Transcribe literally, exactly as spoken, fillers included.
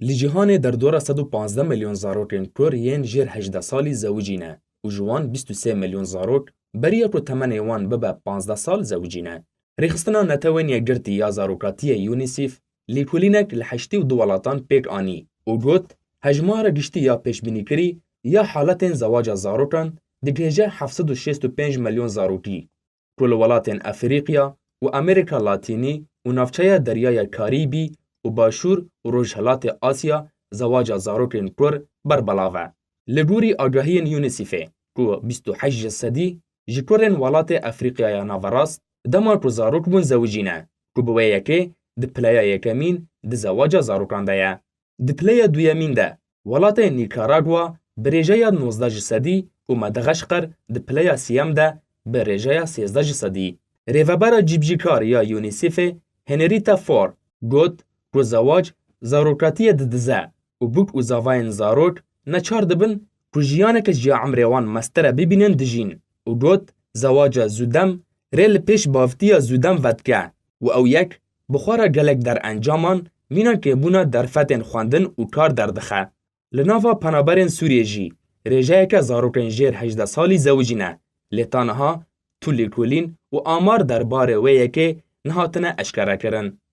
Li cîhanê derdora sed û panzdeh milyon zarokên kur yên jêr hejdeh salî zewicî ne û ji wan bîst û sê milyon zarok beriya ku temenê wan bibe panzdeh sal zewicî ne. Rêxistina Netewên Yekgirtî ya Zarokatiyê UNICEF lêkolînek li heştê û du welatan pêk anî û got, hejmara giştî ya pêşbînîkirî ya haletên zewaca zarokan digihêje heft sed û şêst û pênc milyon zarokî, ku li welatên Efrîqya û Amerîka Latînî û navçeya Deryaya Karîbî û Başûr û Rojhilatê Asya zewaca zarokên kur berbelav e. Li gorî agahiyên UNICEFê, ku bîst û heşt ji sedî ji kurên welatê Efrîqyaya Naverast, dema ku zarok bûn zewicî ne, ku bi wê yekê di pileya yekemîn di zewaca zarokan de ye. Di pileya duyemîn de welatê Nîkaragwa bi rêjeya nozdeh ji sedî û Medegaşqer di pileya siyem de bi rêjeya sêzdeh ji sedî. Rêvebera cîbicîkar ya UNICEFê Henrietta Fore got ku zewac zarokatiyê didize û bûk û zavayên zarok neçar dibin ku jiyaneke ji ya emrê wan mestere bibînin dijîn û got, zewaca zûdem rê li pêş bavtiya zûdem vedike û ew yek bi xwe re gelek derencaman mîna kêmbûna derfetên xwendin û kar derdixe. Li nava penaberên Sûriyê jî rêjeyeke zarokên jêr hejdeh salî zewicî ne, lê ta niha tu lêkolîn û amar derbarê wê yekê nehatine eşkerekirin.